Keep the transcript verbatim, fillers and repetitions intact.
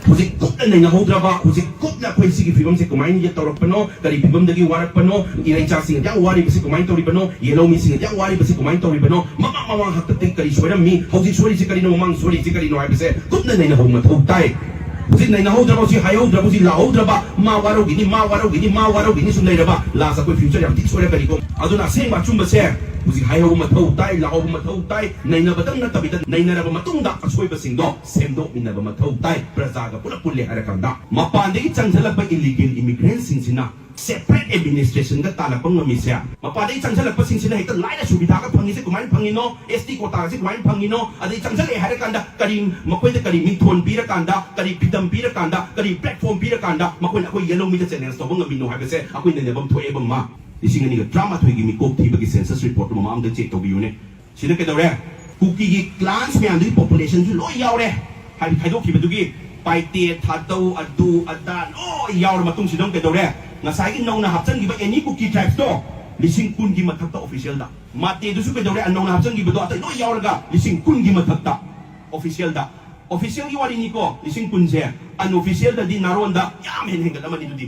ꯍꯧꯖꯤꯛ ꯀꯨꯞꯅ ꯅꯩꯅꯍꯧꯗ꯭ꯔꯕ, ꯍꯧꯖꯤꯛ ꯀꯨꯞꯅ ꯑꯩꯈꯣꯏ ꯁꯤꯒꯤ ꯐꯤꯕꯝꯁꯦ ꯀꯃꯥꯏꯅ ꯇꯧꯔꯛꯄꯅꯣ, ꯀꯔꯤ ꯐꯤꯕꯝꯗꯒꯤ ꯋꯥꯔꯛꯄꯅꯣ, ꯏꯔꯩꯆꯥꯁꯤꯡ ꯑꯗꯨꯛ ꯌꯥꯝ ꯋꯥꯔꯤꯕꯁꯤ ꯀꯃꯥꯏꯅ ꯇꯧꯔꯤꯕꯅꯣ, ꯌꯦꯜꯍꯧꯃꯤꯁꯤꯡ ꯑꯗꯨꯛ ꯌꯥꯝ ꯋꯥꯔꯤꯕꯁꯤ ꯀꯃꯥꯏꯅ ꯇꯧꯔꯤꯕꯅꯣ, ꯃꯃꯥꯡ ꯃꯃꯥꯡ ꯍꯥꯛꯇꯛꯇꯒꯤ ꯀꯔꯤ ꯁꯣꯏꯔꯝꯃꯤ, ꯍꯧꯖꯤꯛ ꯁꯣꯏꯔꯤꯁꯤ ꯀꯔꯤꯅꯣ, ꯃꯃꯥꯡ ꯁꯣꯏꯔꯤꯁꯤ ꯀꯔꯤꯅꯣ ꯍꯥꯏꯕꯁꯦ ꯀꯨꯞꯅ ꯅꯩꯅꯍꯧꯕ ꯃꯊꯧ ꯇꯥꯏ꯫ ꯍꯧꯖꯤꯛ ꯅꯩꯅꯍꯧꯗ꯭ꯔꯕ, ꯍꯧꯖꯤꯛ ꯍꯥꯏꯍꯧꯗ꯭ꯔꯕ, ꯍꯧꯖꯤꯛ ꯂꯥꯛꯍꯧꯗ꯭ꯔꯕ, ꯃꯥ ꯋꯥꯔꯧꯈꯤꯅꯤ, ꯃꯥ ꯋꯥꯔꯧꯈꯤꯅꯤ, ꯃꯥ ꯋꯥꯔꯧꯈꯤꯅꯤ ꯁꯨꯝ ꯂꯩꯔꯕ, ꯂꯥꯁ ꯑꯩꯈꯣꯏ ꯐ꯭ꯌꯨꯆꯔ ꯌꯥꯝ ꯊꯤ ꯁꯣꯏꯔꯛꯀꯅꯤꯀꯣ꯫ ꯑꯗꯨꯅ ꯑꯁꯦꯡꯕ ꯑꯆꯨꯝꯕꯁꯦ ꯍꯧꯖꯤꯛ ꯍꯥꯏꯍꯧꯕ ꯃꯊꯧ ꯇꯥꯏ, ꯂꯥꯛꯍꯧꯕ ꯃꯊꯧ ꯇꯥꯏ꯫ ꯅꯩꯅꯕꯗꯪ ꯅꯠꯇꯕꯤꯗ ꯅꯩꯅꯔꯕ ꯃꯇꯨꯡꯗ ꯑꯁꯣꯏꯕꯁꯤꯡꯗꯣ ꯁꯦꯝꯗꯣꯛꯃꯤꯟꯅꯕ ꯃꯊꯧ ꯇꯥꯏ꯫ ꯄ꯭ꯔꯖꯥꯒ ꯄꯨꯂꯞ ꯄꯨꯜꯂꯦ ꯍꯥꯏꯔꯀꯥꯟꯗ ꯃꯄꯥꯟꯗꯒꯤ ꯆꯪꯁꯤꯜꯂꯛꯄ ꯏꯂꯤꯒꯦꯜ ꯏꯃꯤꯒ꯭ꯔꯦꯟꯁꯤꯡꯁꯤꯅ ꯁꯦꯄꯔꯦꯠ ꯑꯦꯗꯃꯤꯅꯤꯁꯇ꯭ꯔꯦꯁꯟꯒ ꯇꯥꯜꯂꯛꯄ ꯉꯝꯃꯤꯁꯦ, ꯃꯄꯥꯟꯗꯒꯤ ꯆꯪꯁꯤꯜꯂꯛꯄꯁꯤꯡꯁꯤꯅ ꯍꯦꯛꯇ ꯂꯥꯏꯅ ꯁꯨꯕꯤꯙꯥꯒ ꯐꯪꯉꯤꯁꯦ ꯀꯃꯥꯏꯅ ꯐꯪꯉꯤꯅꯣ, ꯑꯦꯁ ꯇꯤ ꯀꯣꯇꯥꯁꯦ ꯀꯃꯥꯏꯅ ꯐꯪꯉꯤꯅꯣ, ꯑꯗꯩ ꯆꯪꯁꯤꯜꯂꯛꯑꯦ ꯍꯥꯏꯔꯀꯥꯟꯗ ꯀꯔꯤ, ꯃꯈꯣꯏꯗ ꯀꯔꯤ ꯃꯤꯡꯊꯣꯟ ꯄꯤꯔꯀꯥꯟꯗ, ꯀꯔꯤ ꯐ꯭ꯔꯤꯗꯝ ꯄꯤꯔꯀꯥꯟꯗ, ꯀꯔꯤ ꯄ꯭ꯂꯦꯠꯐꯣꯔꯝ ꯄꯤꯔꯀꯥꯟꯗ ꯃꯈꯣꯏꯅ ꯑꯩꯈꯣꯏ ꯌꯦꯜꯍꯧꯃꯤꯗ ꯆꯦꯂꯦꯟꯖ ꯇꯧꯕ ꯉꯝꯃꯤꯅꯣ ꯍꯥꯏꯕꯁꯦ ꯑꯩꯈꯣꯏ ꯅꯩꯅꯐꯝ ꯊꯣꯛꯑꯦꯕ ꯃꯃꯥ꯫ ꯂꯤꯁꯤꯡ ꯑꯅꯤꯒ ꯇꯔꯥꯃꯥꯊꯣꯏꯒꯤ ꯃꯤꯀꯣꯛ ꯊꯤꯕꯒꯤ ꯁꯦꯟꯁꯁ ꯔꯤꯄꯣꯔꯠꯇꯨ ꯃꯃꯥꯡꯗ ꯆꯦꯛ ꯇꯧꯕꯤꯌꯨꯅꯦ꯫ ꯁꯤꯗ ꯀꯩꯗꯧꯔꯦ? ꯀꯨꯀꯤꯒꯤ ꯀ꯭ꯂꯥꯟꯁ ꯃꯌꯥꯝꯗꯨꯒꯤ ꯄꯣꯄꯨꯂꯦꯁꯟꯁꯨ ꯂꯣꯏ ꯌꯥꯎꯔꯦ꯫ ꯍꯥꯏꯗꯤ ꯈꯥꯏꯗꯣꯛꯈꯤꯕꯗꯨꯒꯤ ꯄꯥꯏꯇꯦ, ꯊꯥꯗꯧ, ꯑꯗꯨ ꯑꯗꯥ ꯂꯣꯏ ꯌꯥꯎꯔ ꯃꯇꯨꯡꯁꯤꯗ ꯑꯃꯨꯛ ꯀꯩꯗꯧꯔꯦ? ꯉꯁꯥꯏꯒꯤ ꯅꯧꯅ ꯍꯥꯞꯆꯤꯟꯈꯤꯕ ꯑꯦꯅꯤ ꯀꯨꯀꯤ ꯇ꯭ꯔꯥꯏꯕꯁꯇꯣ ꯂꯤꯁꯤꯡ ꯀꯨꯟꯒꯤ ꯃꯊꯛꯇ ꯑꯣꯐꯤꯁꯤꯌꯦꯜꯗ꯫ ꯃꯥꯇꯦꯗꯨꯁꯨ ꯀꯩꯗꯧꯔꯦ? ꯅꯧꯅ ꯍꯥꯞꯆꯤꯟꯈꯤꯕꯗꯣ ꯑꯇꯩ ꯂꯣꯏ ꯌꯥꯎꯔꯒ ꯂꯤꯁꯤꯡ ꯀꯨꯟꯒꯤ ꯃꯊꯛꯇ ꯑꯣꯐꯤꯁꯤꯌꯦꯜꯗ꯫ ꯑꯣꯐꯤꯁꯤꯌꯦꯜꯒꯤ ꯋꯥꯔꯤꯅꯤꯀꯣ, ꯂꯤꯁꯤꯡ ꯀꯨꯟꯁꯦ꯫ ꯑꯟꯑꯣꯐꯤꯁꯤꯌꯦꯜꯗꯗꯤ ꯅꯥꯔꯣꯟꯗ ꯌꯥꯝ ꯍꯦꯟꯅ ꯍꯦꯟꯒꯠꯂꯝꯃꯅꯤ ꯑꯗꯨꯗꯤ꯫